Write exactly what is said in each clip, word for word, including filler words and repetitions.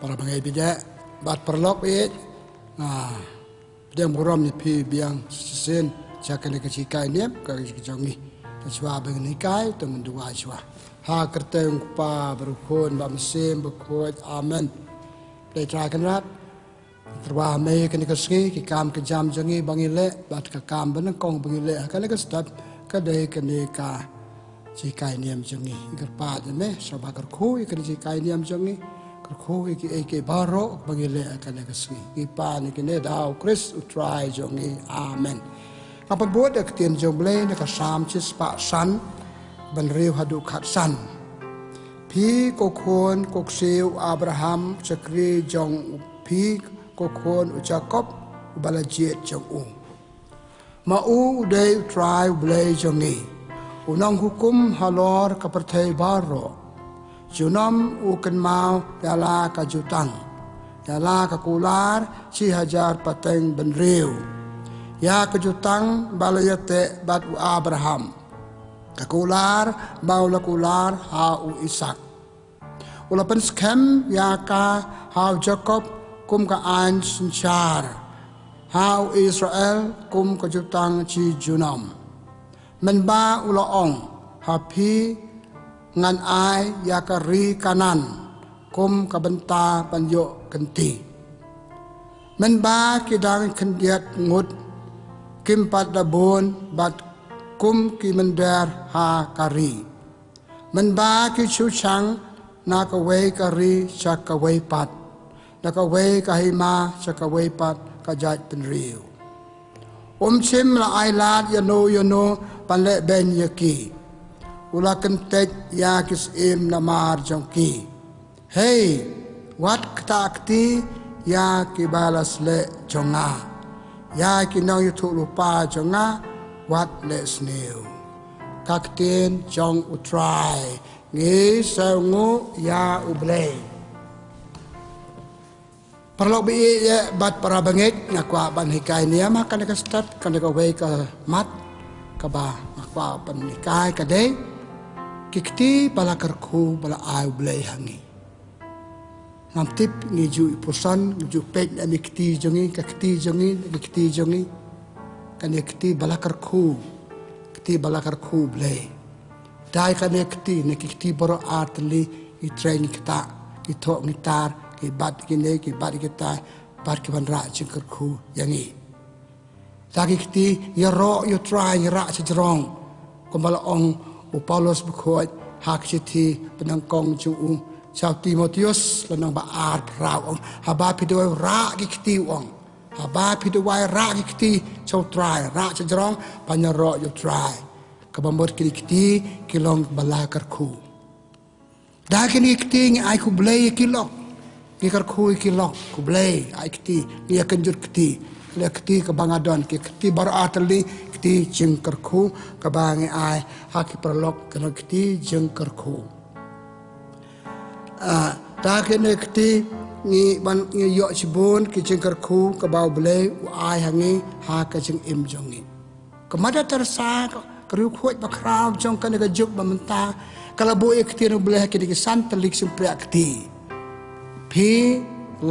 Para bangeit bad paralok baieit, nga pdiang burom ïa phi biang shisien sha kane ka jinghikai niam ka jong ngi. Te shuwa ban hikai to ngin duwai shuwa. Ha ka kyrteng u Kpa bad u Khun bad u Mynsiem Bakhuid. Amen. Phi Trai Kynrad, tyrwa ha me kane ka sngi, ki kam ki jam jong ngi ba ngi leh bad ka kam ba nyngkong ba ngi leh ha kane ka step ka dei kane ka jinghikai niam jong ngi. Ngi kyrpad ïa me shuwa ba kyrkhu ïa kane ka jinghikai niam jong ngi, kyrkhu ïa kiei kiei baroh ba ngi leh ha kane ka sngi. Ngi pan ïa kine da u Khrist u Trai jong ngi. Amen. Nga pynbud ïa ka ktien jong u Blei na ka Salm shispah san, bynriew haduh khatsan. Phi ko khun ko ksiew u Abraham, shakri jong phi ko khun u Jakob, uba la jied jong u. Ma u u dei u Trai u Blei jong ngi, u nonghukum halor ka pyrthei baroh. Junom u kynmaw ïa la ka jutang, ïa la ka kular shi hajar pateng bynriew, ïa ka jutang ba la ïateh bad u Abraham, ka kular ba u la kular ha u Isaak. U la pynskhem ïa ka ha u Jakob kum ka aiñ synshar, ha u Israel kum ka jutang shi junom. Mynba u la ong, ha phi ngan ai ïa ka ri Kanaan kum ka bynta ban ïoh kynti. Mynba ki dang khyndiat ngut, kim pat da bun bad kum ki mynder ha ka ri. Mynba ki shu shang na kawei ka ri sha kawei pat, na kawei ka hima sha kawei pat ka jaitbynriew. Um shym la ailad ïano ïano ban leh beiñ ïa ki. U la kyntait ïa ki syiem namar jong ki. Hei, wat ktah kti ïa ki ba la sleh jong nga, ïa ki nongïathuhlypa jong nga, wat leh sniew. Ka ktien jong u Trai. Ngi sngewnguh ïa u Blei. Paralok baieit bad para bangeit, nga kwah ban hikai niam ha kane ka step, kane kawei ka mat kaba nga kwah ban hikai ka dei ki kti ba la kyrkhu ba la ai u Blei ha ngi. Ngam tip ngi ju i puson, ngi ju peit na ki kti jong ngi, ka kti jong ngi, ki kti jong ngi. Kane kti ba la kyrkhu, kti ba la kyrkhu Blei. Dei kane kti, na ki kti baroh artylli, ngi trei ngi ktah, ngi thoh ngi tar, ngi bat kine, ngi bat kita, bad ki wanrah jingkyrkhu ïa ngi. Da ki kti ïaroh ïa u Trai, ïarah shajrong. Kumba la ong u Paulus bakhuid ha ka shithi banyngkong jong u sha u Timotheus lynnong ba ar, phra, u ong, haba phi duwai rah ki kti, u ong. Haba phi duwai rah ki kti sha u Trai, rah shajrong ban ïaroh ïa u Trai. Kaba mut kine ki kti ki long ba la kyrkhu. Da kine ki kti ngi ai khublei ïa ki lok. Ngi kyrkhu ïa ki lok, khublei, ai kti, ngi ïa kynjut kti. Kane ka kti kaba nga don, ki kti baroh artylli, kti jingkyrkhu, kaba ngi ai ha ki paralok, kane ka kti jingkyrkhu. Ah, da kine ki kti ngi ban, ngi ïoh shibun ki jingkyrkhu kaba u Blei u ai ha ngi ha ka jingim jong ngi. Ka Mother Teresa, ka, ka riewkhuid bakhraw jong kane ka juk ba mynta, ka la buh ïa ka ktien u Blei ha kine ki san tylli ki shympriah kti. Phi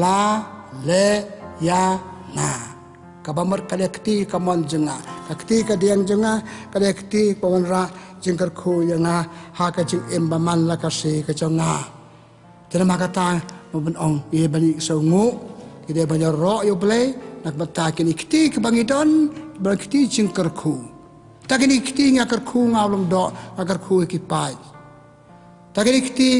la leh ïa nga. Kaba mut kane ka kti ka mon jong nga, ka kti ka dieng jong nga, kane ka kti ba wanrah jingkyrkhu ïa nga ha ka jingim ba man la ka sngi ka jong nga. Te namar kata, nga ban ong, ngi ban ïasngewnguh, ngi dei ban ïaroh ïa u Blei na ka bynta kine ki kti kiba ngi don, kiba ngi kti jingkyrkhu. Ta kine ki kti nga kyrkhu nga u lyngdoh, nga kyrkhu ïa ki paid. Ta kine ki kti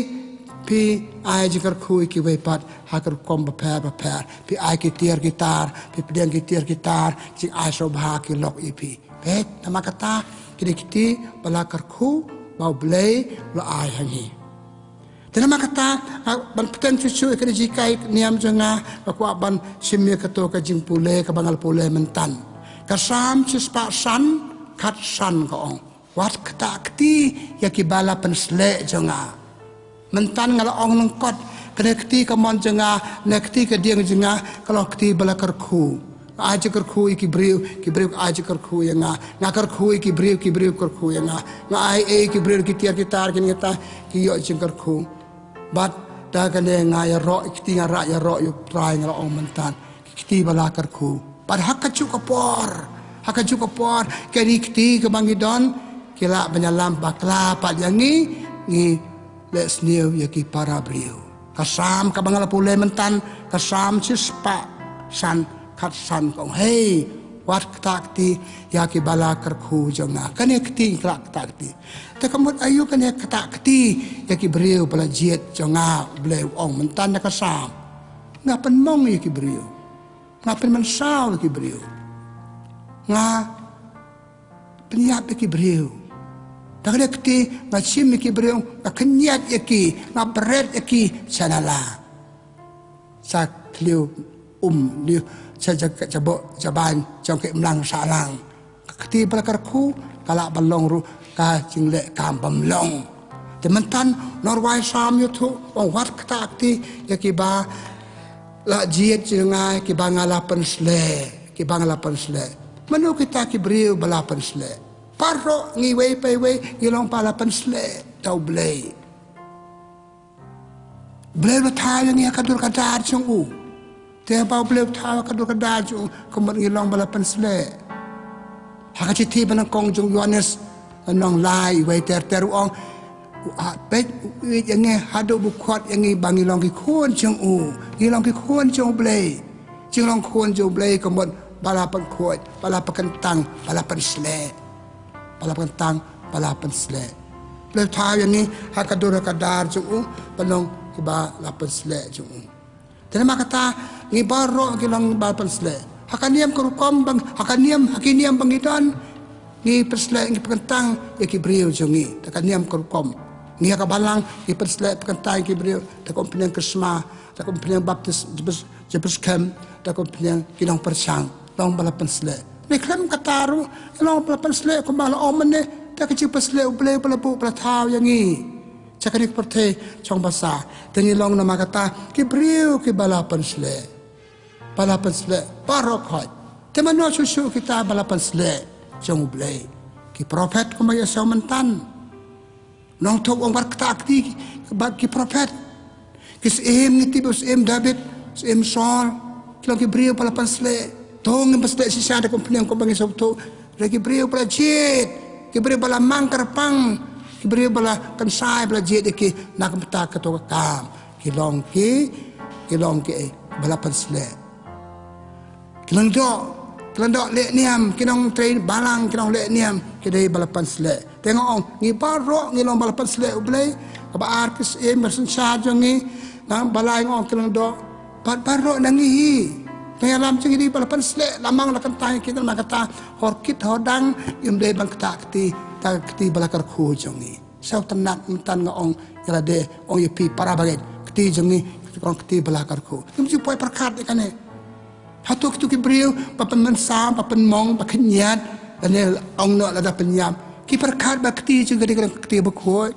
phi ai jingkyrkhu ïa kiwei pat ha ki rukom bapher bapher. Phi ai ki tiar ki tar, phi pdiang ki tiar ki tar, jingai sngewbha ki lok ïa phi. Peit, namar kata, kine ki kti ba la kyrkhu ba u Blei u la ai ha ngi. Te namar kata, ah, ban bteng shuh shuh ïa kane ka jinghikai niam jong nga, nga kwah ban shim ïa kato ka jingpule kaba nga la pule mynta. Ka Salm shispah san, khatsan ka ong, wat ktah kti ïa kiba la pynsleh jong nga. Mynta nga la ong lyngkot, kane ka kti ka mon jong nga, kane ka kti ka dieng jong nga, ka long ka kti ba la kyrkhu. Nga ai jingkyrkhu ïa ki briew, ki briew ki ai jingkyrkhu ïa nga. Nga kyrkhu ïa ki briew, ki briew kyrkhu ïa nga. Nga ai ei ïa ki briew, ki tiar ki tar, kine kita ki ïoh jingkyrkhu. Bad Ïa kane nga ïaroh ïa ki kti, nga rah ïaroh ïa u Trai, nga la ong mynta ki kti ba la kyrkhu. Bad ha kajuh ka por, ha kajuh ka por, kine ki kti kiba ngi don ki lah ban ïalam bakla pat ïa ngi, ngi leh sniew ïa ki para briew. Ka Salm kaba nga la pule mynta, ka Salm shispah san khatsan, ka ong, hei, wat ktah kti ïa kiba la kyrkhu jong nga. Kane kti, ktah kti. Te ka mut aïu kane ktah kti ïa ki briew ba la jied jong nga? U Blei u ong mynta na ka Salm, nga pynmong ïa ki briew, nga pynmynsaw ïa ki briew, nga pynïap ïa ki briew. Da kane kti nga shim ïa ki briew, nga khynñiat ïa ki, nga bret ïa ki sha nala, sha khliew um, lih sha ja-, jaboh jaban jong ka imlang sahlang. Ka kti ba la kyrkhu ka lah ban long ruh ka jingleh kam bymlong. Te mynta u nongrwai Salm u ïathuh, u ong, wat ktah kti ïa kiba la jied jong nga, kiba nga la pynsleh, kiba nga la pynsleh. Mano kita ki briew ba la pynsleh? Baroh ngi iwei pa iwei ngi long ba la pynsleh da U Blei. U Blei u la thaw ïa ngi ha ka dur ka dar jong u. Te ba U Blei u thaw ha ka dur ka dar jong u, ka mut ngi long ba la pynsleh. Ha ka shithi banyngkong jong u Ïoannis, lynnong lai, wei ter ter, u ong, u, ah, peit, u ïeit ïa ngi haduh ba u khot ïa ngi ba ngi long ki khun jong u. Ngi long ki khun jong U Blei. Jinglong khun jong U Blei ka mut ba la pynkhuid, ba la pynkyntang, ba la pynsleh. Ba la pynkyntang, ba la pynsleh. U Blei u thaw ïa ngi ha ka dur ha ka dar jong u, ban long kiba la pynsleh jong u. Te namar kata, ngi baroh ngi long ba la pynsleh. Ha ka niam ka rukom ba, ha ka niam, ha ki niam ba ngi don, ngi pynsleh, ngi pynkyntang ïa ki briew jong ngi. Te ha ka niam ka rukom, ngi ha ka balang ngi pynsleh, pynkyntang ïa ki briew. Te ka umphniang Krismas, te ka umphniang baptis, jingpyns-, jingpynskem, te ka umphniang ki nongpyrshang, long ba la pynsleh. Ne khlem kata ruh, long ba la pynsleh kumba la ong mynne, te ka jingpynsleh U Blei ba la buh ba la thaw ïa ngi sha kane ka pyrthei shong basa. Te ngi long namar kata ki briew kiba la pynsleh. Ba la pynsleh baroh khoit. Te mano shuh shuh kita ba la pynsleh jong U Blei? Ki prophet kumba ïa sngewthuh mynta. Nongthoh ong, wat ktah kti bad ki prophet. Ki syiem, ngi tip u syiem David, syiem Saul, ki long ki briew ba la pynsleh. To ngim pynsleh shisha da ka umphniang kumba ngi sngewthuh. Hynrei ki briew ba la jied, ki briew ba la mang kyrpang, ki briew ba la kynsai, ba la jied ïa ki na ka bynta kato ka kam, ki long ki, ki long ki, eh, ba la pynsleh. Ki lyngdoh, ki lyngdoh leh niam, ki nongtrei balang, ki nongleh niam, ki dei ba la pynsleh. Te nga ong, ngi baroh ngi long ba la pynsleh U Blei. Kaba ar, ki syiem, ki synshar jong ngi. Nang balei nga ong ki lyngdoh? Bad baroh na ngi hi, ki nongïalam jong ngi dei ba la pynsleh, la mang la kyntang ïa ki. Namar kata, hor kit hor dang, ngim dei ban ktah kti da ka kti ba la kyrkhu jong ngi. Sngewtynnat mynta nga ong ïa lade, ong ïa phi para bangeit, kti jong ngi, kti, kti ba la kyrkhu. Ngim ju poi pyrkhat ïa kane. Hato kito ki briew ba pynmynsaw, ba pynmong, ba khynñiat, lane ong noh lada pynïap, ki pyrkhat ba kti jong ki dei ka kti bakhuid?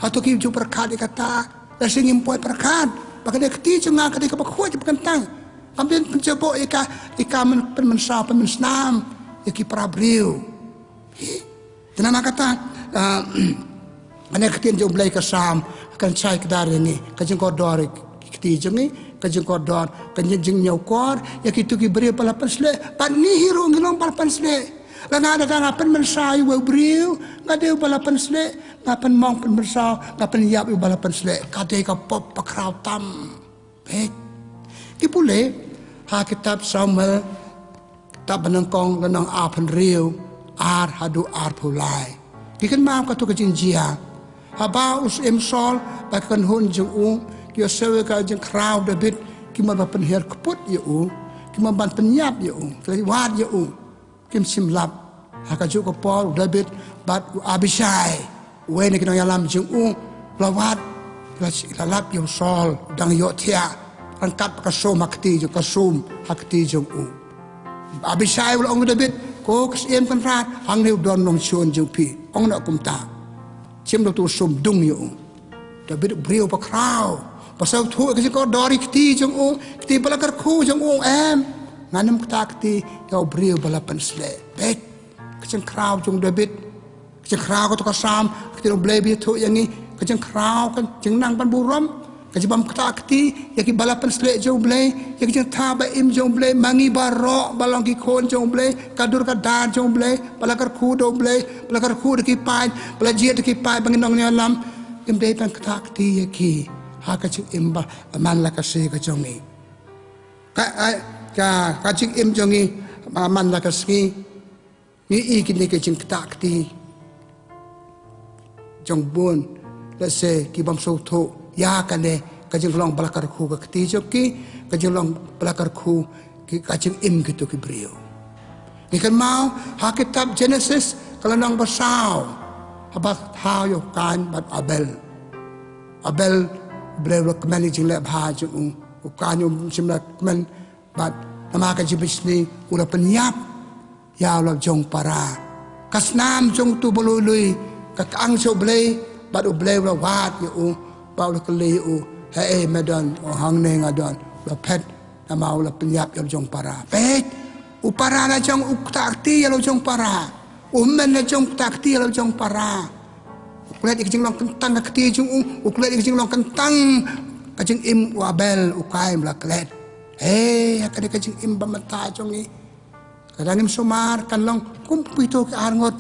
Hato ki ju pyrkhat ïa kata? Lashai ngim poi pyrkhat ba ka dei kti jong nga ka dei kaba khuid, kaba kyntang. Kam dei pynjaboh ïa ka, ïa ka pynmynsaw, pynmynsnam ïa ki para briew. Te namar kata, ah, kane ka ktien jong U Blei ka Salm kan shai kdar ïa ngi, ka jingkordor ïa ki kti jong ngi, ka jingkordor, ka jing, jingñiewkor ïa kito ki briew ba la pynsleh. Bad ngi hi ruh ngi long ba la pynsleh. La nga, lada nga pynmynsaw ïa uwei u briew, nga dei uba la pynsleh. Nga pynmong pynmynsaw, nga pynïap ïa uba la pynsleh. Ka dei ka pop bakhraw tam. Peit. Ngi pule ha kitab Samuel, kitab banyngkong, lynnong arphew hynriew, ar haduh arphew lai. Ngi kynmaw kato ka jingjia. Haba u syiem Saul bad ka kynhun jong u ki ïohsngew ïa ka jingkhraw David, ki mon ban pynhiar kput ïa u, ki mon ban pynïap ïa u, ki la wad ïa u. Kim shym lap. Ha kajuh ka por u David bad u Abishai, uwei na ki nongïalam jong u, la wad, la, la lap ïa u Saul, dang ïohthiah ryngkat ka sum ha kti jong, ka sum ha kti jong u. Abishai u la ong ïa u David, ko ka syiem kynrad, hangne u don nongshun jong phi. Ong noh kumta. Shim noh uto u sum, dung ïa u. David u briew bakhraw, ba sngewthuh ïa ka jingkordor ïa ki kti jong u, ki kti ba la kyrkhu jong u, em. Ngan ym ktah kti ïa u briew ba la pynsleh. Peit ka jingkhraw jong u David. Ka jingkhraw kato ka Salm, ka ktien U Blei ba ïathuh ïa ngi, ka jingkhraw, ka jingnang ban burom, ka Ka jingbym ktah kti ïa ki ba la pynsleh jong U Blei, ïa ki jingthaw ba im jong U Blei, ma ngi baroh ba long ki khun jong U Blei, ka dur ka dar jong U Blei, ba la kyrkhu da U Blei, ba la kyrkhu da ki paid, ba la jied da ki paid ba ngi nongïalam. Ngim dei ban ktah kti ïa ki ha ka jingim ba man la ka sngi ka jong ngi. Ka, ka, ka, ka jingim jong ngi ba man la ka sngi. Ngi i kine ki jingktah kti jong bun, lehse ki bym sngewthuh ïa kane ka jinglong ba la kyrkhu ka kti jong ki, ka jinglong ba la kyrkhu ki, ka jingim kito ki briew. Ngi kynmaw ha kitab Genesis ka lynnong ba saw, haba thaw ïa u Kain bad Abel. Abel, U Blei u la kmen ïa ka jingleh bha jong u, u Kain um shym la kmen, bad namar ka jingbishni u la pynïap ïa u lad jong para. Ka snam jong uto ba lui lui ka kang sha U Blei, bad U Blei u la wad ïa u, bad u la kylli ïa u, haei me don? U ong hangne nga don. U la phet namar u la pynïap ïa u lad jong para. Peit, u para la jong u ktah kti ïa u lad jong para. U hynmen la jong u ktah kti ïa u lad jong para. U klet ïa ka jinglong kyntang ka kti jong u, u klet ïa ka jinglong kyntang ka jingim u Abel, u Kain u la klet. Hei, ha kane ka jingim ba mynta jong ngi, lada ngim sumar kan long kum kito ki arngut.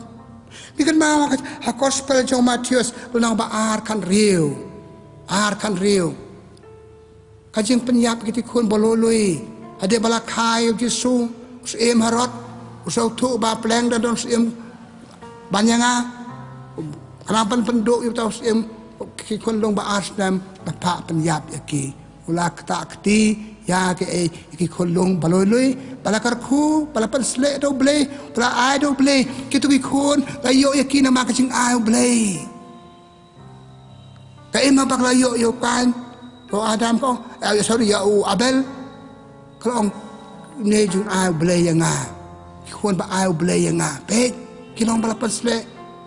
Ngi kynmaw ha ka, ha gospel jong u Mathaios lynnong ba ar khatriew. Ar khatriew. Ka jingpynïap ïa kito ki khun ba lui lui. Hadien ba la kha ïa u Jisu, u syiem Herod u sngewthuh ba pleng da don syiem ban ïa nga. Ka nang pyn pynduh ïa uta u syiem, ki khunlung ba ar snem, ba phah pynïap ïa ki. U la ktah kti ïa ki, eh, ïa ki khunlung ba lui lui, ba la kyrkhu, ba la pynsleh da U Blei, ba la ai da U Blei. Kito ki khun la ïoh ïa ki namar ka jingai U Blei. Ka im haba ka la ïoh ïa u Kain, ïa u Adam ka ong, eh, sorry, ïa u Abel. Ka la ong, ne jingai U Blei ïa nga. Ki khun ba ai U Blei ïa nga. Peit, ki long ba la pynsleh.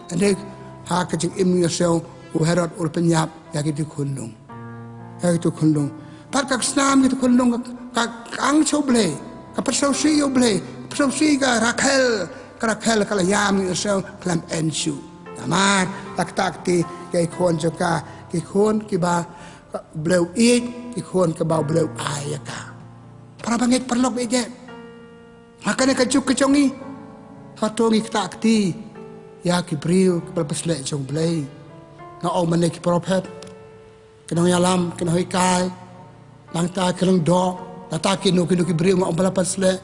Hynrei ha ka jingim ngi sngew, u Herod u la pynïap ïa kito ki khunlung. Ïa kito ki khunlung. Pat ka snam kito ki khunlung ka, ka, ka kang sha U Blei. Ka pynsngewsih ïa U Blei. Ka pynsngewsih ïa ka Rakhel. Ka Rakhel ka la ïam ngi sngew khlem en shuh. Namar la ktah kti ïa ki khun jong ka, ki khun kiba U Blei u ïeit, ki khun kiba U Blei u ai ïa ka. Para bangeit paralok, ïeit. Ha kane ka juk ka jong ngi, hato ngi ktah kti ïa ki briew kiba la pynsleh jong U Blei? Nga ong mynne ki prophet, ki nongïalam, ki nonghikai, nangta ki lyngdoh, nangta kino kino ki briew nga ong ba la pynsleh.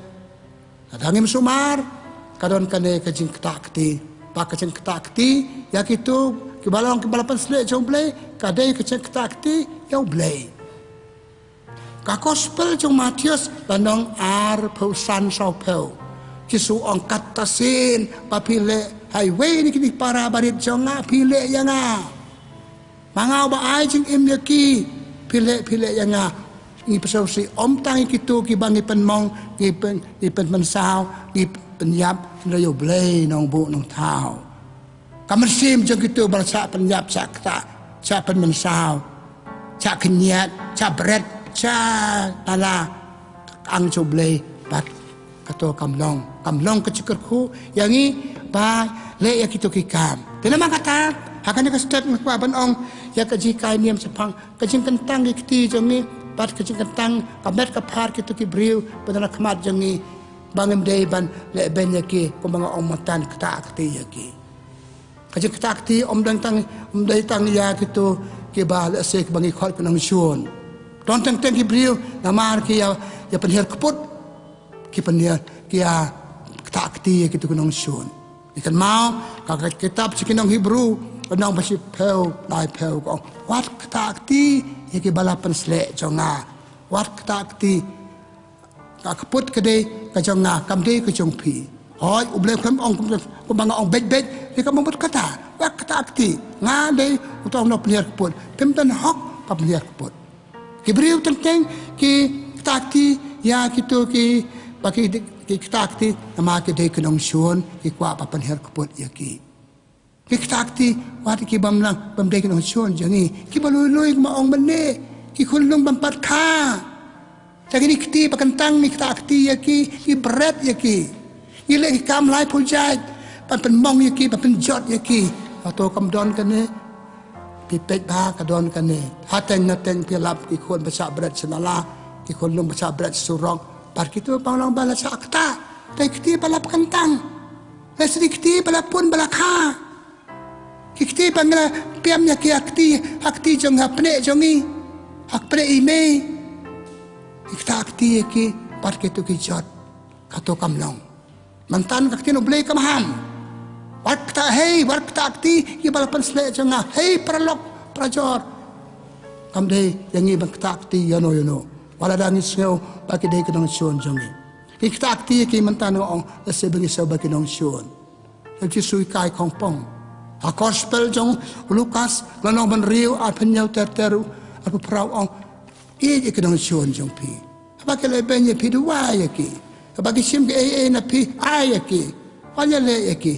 Lada ngim sumar, ka don kane ka jingktah kti. Ba ka jingktah kti ïa kito kiba long kiba la pynsleh jong U Blei, ka dei ka jingktah kti ïa U Blei. Ka gospel jong u Mathaios lynnong arphew san, sawphew. Jisu u ong, katta sien ba phi leh ha iwei na kine ki para barit jong nga, phi leh ïa nga. Ma nga uba ai jingim ïa ki, phi leh, phi leh ïa nga. Ngi pynsngewsih ym tang ïa kito kiba ngi pynmong, ngi pyn, ngi pynmynsaw, ngi pynïap, hynrei ïa U Blei Nongbuh Nongthaw. Ka mynsiem jong kito ba la shah pynïap, shah ktah, shah pynmynsaw, shah khynñiat, shah bret, shah nala, ka kang sha U Blei, bad kato kam long, kam long ka jingkyrkhu ïa ngi ba leh ïa kito ki kam. Te namar kata, ha kane ka step nga kwah ban ong ïa ka jinghikai niam shaphang ka jingkyntang ki kti jong ngi, bad ka jingkyntang ka met ka phar kito ki briew ba don ha khmat jong ngi, ba ngim dei ban leh beiñ ïa ki, kumba nga ong mynta, ktah kti ïa ki. Ka jingktah kti ym dei tang, ym dei tang ïa kito kiba lehse kiba ngi khot ki nongshun. Don teng teng ki briew namar ki ïa, ïa pynhiar kput, ki pynhiar, ki ïa ktah kti ïa kito ki nongshun. Ngi kynmaw ka, ka kitab sha ki nong Hebru, lynnong ba shiphew, laiphew, ka ong, wat ktah kti ïa kiba la pynsleh jong nga. Wat ktah kti. Ka kput ka dei ka jong nga, kam dei ka jong phi. Hooid, U Blei u khlem ong kum, kumba nga ong beit beit, te kam mut kata. Wat ktah kti. Nga dei uta u nongpynhiar kput. Phim don hok ban pynhiar kput. Ki briew teng teng ki ktah kti ïa kito kiba ki, ki ktah kti namar ki dei ki nongshun, ki kwah ban pynhiar kput ïa ki. Ngi ktah kti wat ïa ki bym nang, bym dei ki nongshun jong ngi. Kiba lui lui kumba ong mynne, ki khunlung bym pat kha. Te kine ki kti ba kyntang ngi ktah kti ïa ki, ngi bret ïa ki. Ngi leh ki kam laiphew jait ban pynmong ïa ki, ban pynjot ïa ki. Hato kam don kane? Phi peit ba ka don kane. Hateng nateng phi lap ki khun ba shah bret sha nala, ki khun lum ba shah bret surok. Bad kito ba long ba la shah kata. Te kti ba la kyntang. La sri kti ba la pun ba la kha. Ki kti ba nga la pem ïa ki ha kti, ha kti jong ha pne jong i. Ha pne i mei. Ki kta kti ïa ki, bad kito ki jot. Kato kam long. Mynta ka ktien U Blei ka maham. Wat kta hei, wat kta kti, ki ba la pynsleh jong nga. Hei, paralok, parajor. Kam dei, ïa ngi ban kta kti, ïano, ïano. Wat la da ngi sngew, ba ki dei ki nongshun jong ngi. Ki kta kti, ki mynta nga ong, lehse ba ngi sngew ba ki nongshun. Ïa Jisu i kai khongpong. Ha gospel jong u Lukas, lynnong ba hynriew, arphew hynñiew ter ter, arphew phra ong. Ïeit ïa ki nongshun jong phi. Haba ki leh beiñ ïa phi duwai ïa ki. Haba ki shim ki ei ei na phi ai ïa ki. Wat ïaleh ïa ki.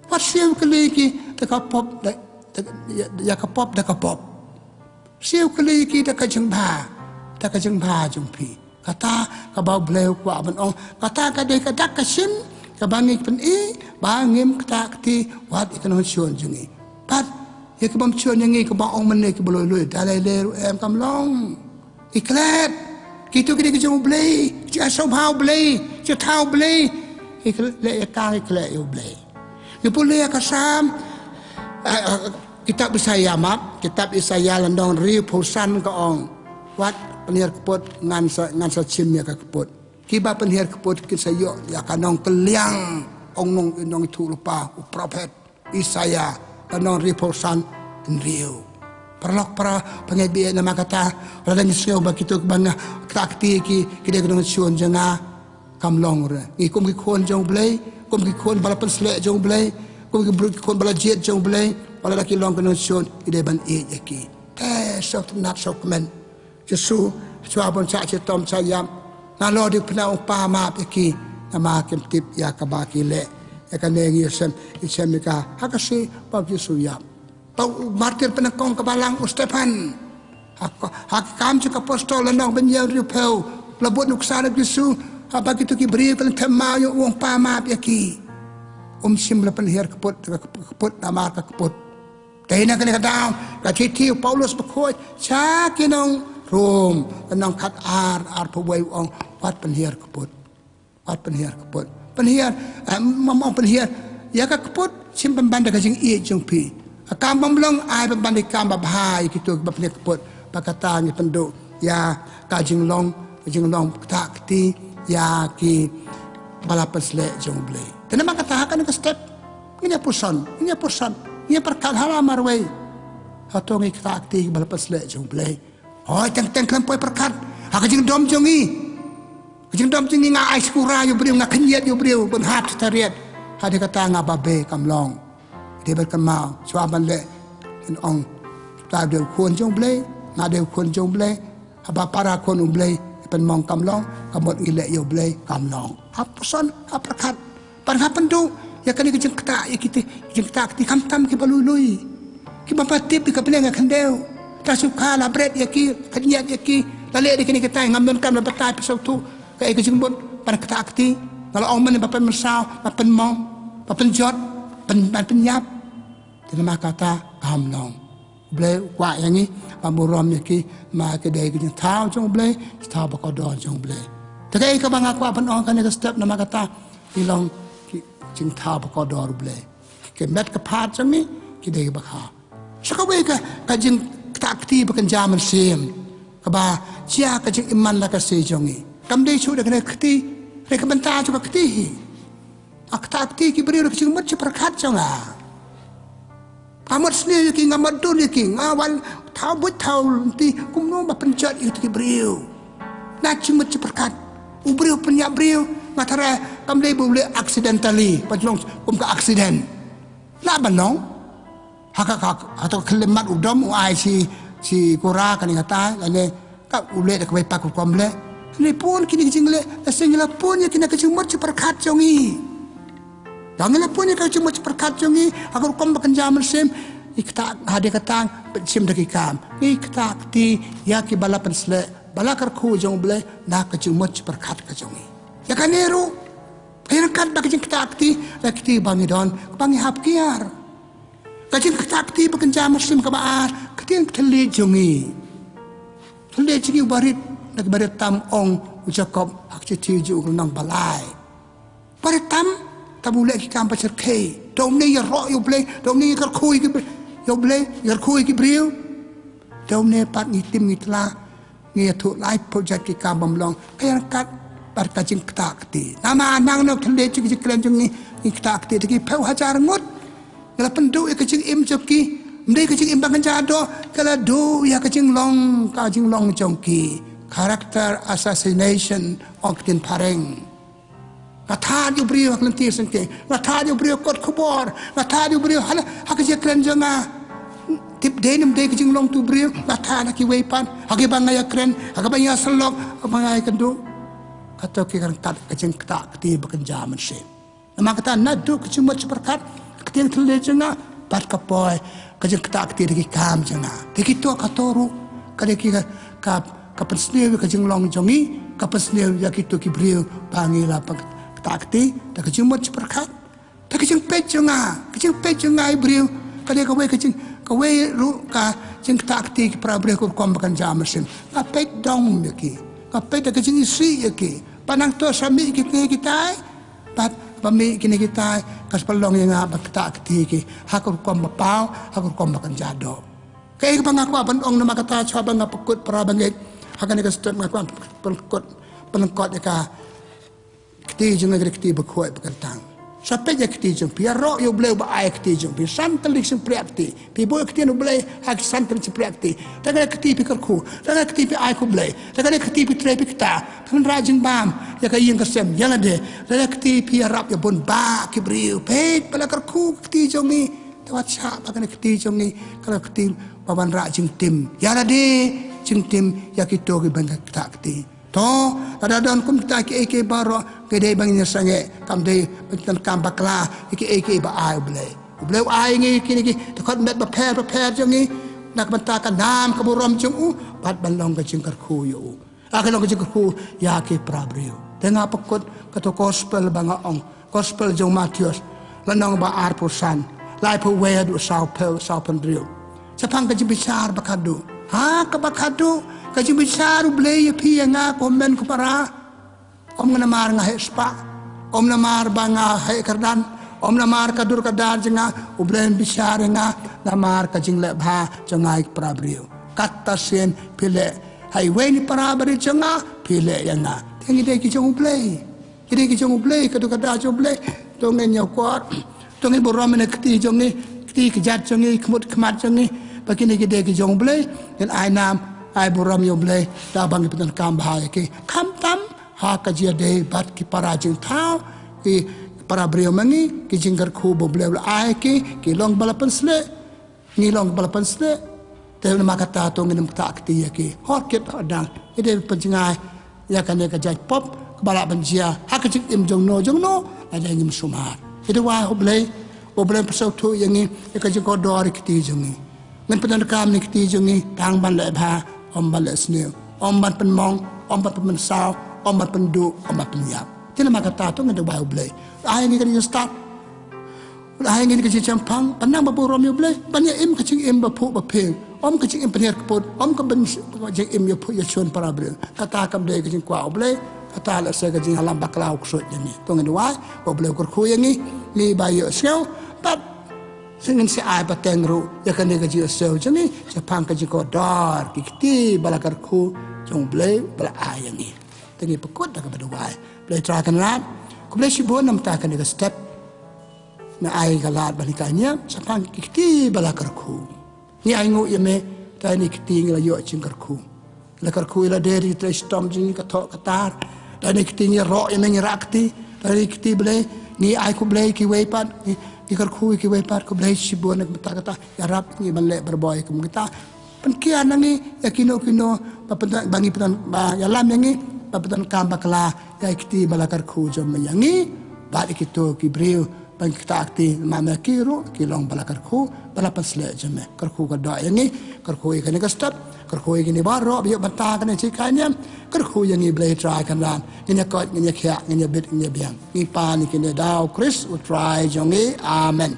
Wat siew kylli ki da ka pop da, da, ïa, ïa ka pop da ka pop. Siew kylli ki da ka jingbha. Da ka jingbha jong phi. Kata kaba U Blei u kwah ban ong. Kata ka dei ka dak ka shim. Kaba ngi pyni. Ba ngim kta kti. Wat ïa ki nongshun jong ngi. Bad ïa ki bym shun ïa ngi kaba ong mynne kiba lui lui. Da lei lei ruh em kam long. Ki klet. Kito ki dei ki jong U Blei. Ki jingïasngewbha U Blei. Ki jingthaw U Blei. Ki klet ïa ka, ki klet ïa U Blei. Ngi pule ïa ka Salm, eh, eh, kitab Isaiah map, kitab Isaiah lynnong hynriewphew san ka ong. Wat pynhiar kput ngan sa, ngan sa shim ïa ka kput. Kiba pynhiar kput kin sa ïoh ïa ka nongkylliang, ong nong, nongïathuhlypa, u prophet. Isaiah, lynnong hynriewphew san hynriew. Paralok para pangeit ba ïeit, namar kata, lada ngi sngew ba kito ba nga kta kti ki, ki dei ki nongshun jong nga, kam long re. Ngi kum ki khun jong U Blei, kum ki khun ba la pynsleh jong U Blei, kum ki briew ki khun ba la jied jong U Blei, wat la ki long ki nongshun, ngi dei ban ïeit ïa ki. Te sngewtynnat sngewkmen. Jisu, shuwa ban shah shitom shah ïap. Nalor dei pynang u Pa map ïa ki. Namar kim tip ïa kaba ki leh. Ïa kane ngi shem, ngi shem ïa ka. Ha ka sngi ba u Jisu ïap. Ba u martir pyndonkam ka balang u Stephan. Ha ka, ha ki Kam jong ki Apostol lynnong ba hynñiewphew. La bud nuksa na u Jisu. Haba kito ki briew ki la them maw ïa u, u ong Pa map ïa ki. Um shym la pynhiar kput, ka kput namar ka kput. Te na kane ka daw, ka shithi u Paulus bakhuid, sha ki nong Rom, lynnong khatar, arphew wei u ong, wat pynhiar kput. Wat pynhiar kput. Pynhiar, eh, mam ong pynhiar, ïa ka kput, shim pynban da ka jingïeit jong phi. Ka kam bym long, ai pynban da ka kam babha, ïa kito ba pynhiar kput, ba kata ngi pynduh. Ïa ka jinglong, ka jinglong kta kti, ïa ki ba la pynsleh jong U Blei. Te namar kata ha kane ka step, ngin ïa puson, ngin ïa puson, ngin ïa pyrkhat ha la marwei. Hato ngi kta kti ki ba la pynsleh jong U Blei. Hooid teng teng khlem poi pyrkhat. Ha ka jingdom jong ngi. Ka jingdom jong ngi nga ai shkura ïa u briew, nga khynñiat ïa u briew, ban hap sha tariat. Hadien kata nga babe kam long. Dei ban kynmaw, shuwa ban leh, ngin ong, ta dei u khun jong U Blei, nga dei u khun jong U Blei, haba para khun U Blei, pynmong kam long, ka mut ngi leh ïa U Blei, kam long. Hap puson, hap pyrkhat, ban hap pynduh, ïa kane ka jingkta, ïa kite, jingkta kti khamtam kiba lui lui. Kiba pat tip ïa ka bneng ïa khyndew. Ta shu ka la bret ïa ki, khynñiat ïa ki, la leh ïa kane ka tai, ngam donkam la batai pynsaw tu. Kaei ka jingmut ban kta kti, nga la ong mynne ba pynmynsaw, ba pynmong, ba pynjot, pyn, ban pynïap. Te namar kata kam long. U Blei u kwah ïa ngi ban burom ïa ki, namar ki dei ki jingthaw jong U Blei, jingthaw ba kordor jong U Blei. Te kaei kaba nga kwah ban ong kane ka step namar kata ki long ki jingthaw ba kordor U Blei. Ki met ka phad jong ngi ki dei ba kha. Sa kawei ka, ka jingkta kti ba kynja mynsiem. Kaba jia ka jingim man la ka sngi jong ngi. Kam dei shuh da kane ka kti, hynrei ka bynta jong ka kti hi. Ka kta kti ki briew da ka jingmut jingpyrkhat jong nga. Nga mut sniew ïa ki, nga mut dun ïa ki, nga wan thaw buit thaw lynti, kumno ba pynjot ïa ki briew. Na jingmut jingpyrkhat. U briew pynïap briew, nga tharai kam dei ba u leh accidentally, ba long kum ka accident. Lah ban long. Ha ka, ka, ha ka khyllipmat u dom u ai shi, shi kura kane ka tai, lane ka u leh da kawei pat ka rukom leh. Lane pun kine ki jingleh, lane shisha la pun ïa kine ki jingmut jingpyrkhat jong ngi. Jong ngi la pun ïa ki jingmut jingpyrkhat jong ngi, ha ka rukom ba kynja mynsiem, ngi kta hadien kata, pynshim da ki kam. Ngi kta kti, ïa ki ba la pynsleh, ba la kyrkhu jong U Blei, na ka jingmut jingpyrkhat ka jong ngi. Ïa kane ruh, ka ïa ryngkat bad ka jingkta kti, la kti ba ngi don, ba ngi hap kiar. Ka jingktah kti ba kynja mynsiem kaba ar, ka ktien thylliej jong ngi. Thylliej jong ngi u barit, na ki barit tam ong u Jakob ha ka shithi jong u lynnong ba lai. Barit tam, tam u leh ki kam ba shyrkhei. Da une ïaroh ïa u Blei, da une ïakyrkhu ïa ki br-, ïa u Blei, ïakyrkhu ïa ki briew. Da une pat ngi tim ngi tla, ngi ïathuh laiphew jait ki kam bym long. Ka ïaryngkat bad ka jingktah kti. Namar nangno thylliej jong ki jingkren jong ngi, ngi ktah kti da ki phew hajar ngut. Ngi la pynduh ïa ka jingim jong ki. Ym dei ka jingim ba kynja doh, ka la duh ïa ka jinglong, ka jinglong jong ki. Character assassination ong ka ktien phareng. Nga thad ïa u briew ha ka lynti sngewthuh. Nga thad ïa u briew kot khubor. Nga thad ïa u briew ha la, ha ka jingkren jong nga. Tip dei ne ym dei ka jinglong tu briew. Nga thad ha kiwei pat. Ha kiba nga ïakren. Ha kiba nga ïasyllok. Ha kiba nga ïakynduh. Kato ki ryngkat ka jingktah kti ba kynja mynsiem. Namar kata naduh ka jingmut jingpyrkhat, ka ktien thylliej jong nga, bad ka poi ka jingktah kti da ki kam jong nga. Te kito kato ruh ka dei ki ka, ka, ka pynsniew ïa ka jinglong jong ngi, ka pynsniew ïa kito ki briew ba ngi la pynktah kti da ka jingmut jingpyrkhat. Da ka jingpeit jong nga, ka jingpeit jong nga ïa u briew, ka dei kawei ka jing, kawei ruh ka jingktah kti ki para briew ka rukom ba kynja mynsiem. Nga peit dong ïa ki, nga peit da ka jingisih ïa ki. Ba nangta sa mih kine kitai, bad ba mih kine kitai, ka sa pynlong ïa nga ban ktah kti ki ha ka rukom ba paw, ha ka rukom ba kynja doh. Kaei kaba nga kwah ban ong namar kata, shuwa ba nga pynkut para bangeit ha kane ka step, nga kwah pynkut, pynlyngkot ïa ka kti jong nga, ka kti bakhuid ba kyntang. Sa peit ïa ka kti jong phi, ïaroh ïa u Blei uba ai ka kti jong phi, san tylli ki jingpyrkhat kti. Phi buh ïa ka ktien u Blei ha ki san tylli ki jingpyrkhat kti. Te kane ka kti phi kyrkhu, te kane ka kti phi ai ha u Blei, te kane ka kti phi trei phi kta, phin rah jingbam ïa ka ïing ka sem ïa lade, te kane ka kti phi ïarap ïa bun bah ki briew. Peit ba la kyrkhu ka kti jong ngi. Te wat shah ba kane ka kti jong ngi ka la ka kti ba wanrah jingtim ïa lade, jingtim ïa kito kiba ngi ktah kti. To, lada don kum kita kiei kiei baroh, ka dei ba ngin ïasangeh, kam dei ban pyndonkam bakla ïa kiei kiei ba ai u Blei. U Blei u ai ngi kine ki dkhot met bapher bapher jong ngi na ka bynta ka nam ka burom jong u, bad ban long ka jingkyrkhu ïa u. Ka long ka jingkyrkhu ïa ki para briew. Te nga pynkut kato gospel ba nga ong, gospel jong u Mathaios, lynnong ba arphew san, laiphew wei haduh sawphew, sawphew hynriew. Shaphang ka jingbishar ba khatduh. Ha kaba khatduh, ka jingbishar u Blei ïa phi ïa nga, ko hynmen ko para. Ym namar nga heh spah, ym namar ba nga heh kyrdan, ym namar ka dur ka dar jong nga, u Blei un bishar ïa nga namar ka jingleh bha jong nga ïa ki para briew. Kata sien phi leh ha iwei na ki para barit jong nga, phi leh ïa nga. Te ngi dei ki jong u Blei. Ngi dei ki jong u Blei, ka dur ka dar jong u Blei. To ngin ïa kwah, to ngin burom ïa ka kti jong ngi, kti kjat jong ngi, khmut khmat jong ngi, ba kine ki dei ki jong u Blei. Ngin ai nam, ai burom ïa u Blei da ba ngi pyndonkam bha ïa ki. Khamtam ha ka jingïadei bad ki para jingthaw, ki para briew ma ngi, ki jingkyrkhu ba u Blei u la ai ki, ki long ba la pynshlur. Ngi long ba la pynshlur. Te namar kata to ngin ym ktah kti ïa ki. Hor kit hor dang, ngi dei ban pynjngai ïa kane ka jaitbynriew kaba lah ban jia ha ka jingim jongno jongno, lada ngim sumar. Ngi duwai ha u Blei, u Blei un pynsngewthuh ïa ngi ïa ka jingkordor ïa ki kti jong ngi. Ngin pyndonkam ïa ki kti jong ngi tang ban leh bha, ym ban leh sniew, ym ban pynmong, ym ban pynmynsaw, ym ban pynduh, ym ban pynïap. Te namar kata to ngin duwai ha u Blei, ai ngi ka jingstad. Ai ngi ka jingshemphang, ban nang ba burom ïa u Blei, ban ïa im ka jingim ba phuh ba phi. Ym ka jingim pynhiar kput, ym ka ban jingim ïa phuh ïa shun para briew. Kata kam dei ka jingkwah u Blei, kata lehse ka jingïalam bakla u ksuid ïa ngi. To ngin duwai ba u Blei u kyrkhu ïa ngi, ngi ba ïohsngew, bad ngin sa ai pateng ruh ïa kane ka jingïohsngew jong ngi shaphang ka jingkordor ki kti ba la kyrkhu jong u Blei ba la ai ïa ngi. Te ngi pynkut da kaba duwai. Blei Trai Kynrad, khublei shibun namar kane ka step. Me ai ka lad ban hikai niam shaphang ki kti ba la kyrkhu. Ngi ainguh ïa me, da kine ki kti ngi la ïoh jingkyrkhu. La kyrkhu ïa lade, ri trei shitom jong ngi, ka thoh ka tar. Da kine ki kti ngi ïaroh ïa me, ngi rah kti. Da kine ki kti Blei ngi ai khublei ïa kiwei pat, ngi, ngi kyrkhu ïa kiwei pat, khublei shibun namar kata, ïarap ngi ban leh barabor kum kata. Pynkiar na ngi ïa kino kino ba pyndonkam, ba ngi pyndonkam, ba ïalam ïa ngi ba pyndonkam bakla ïa ki kti ba la kyrkhu jong me ïa ngi bad ïa kito ki briew ba ngi ktah kti, namar me ki ruh ki long ba la kyrkhu, ba la pynshlur jong me. Kyrkhu ka doh ïa ngi, kyrkhu ïa kane ka step, kyrkhu ïa kine baroh ba ïoh bynta kane ka jinghikai niam. Kyrkhu ïa ngi Blei Trai Kynrad. Ngin ïa koit, ngin ïa khiah, ngin ïa bit, ngin ïa biang. Ngi pan ïa kine da u Khrist u Trai jong ngi. Amen.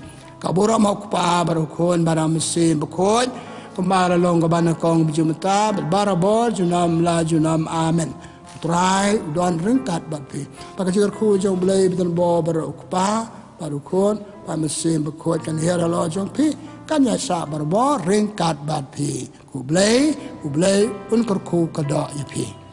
Ka burom ha u Kpa bad u Khun bad u Mynsiem Bakhuid, kumba la long kaba nyngkong, ba ju mynta bad barabor junom la junom. Amen. U Trai u don ryngkat bad phi. Bad ka jingkyrkhu jong u Blei ba don bor bad u Kpa bad u Khun bad u Mynsiem Bakhuid kan hiar halor jong phi, kan ïaishah barabor ryngkat bad phi. U Blei, u Blei un kyrkhu kyrdoh ïa phi.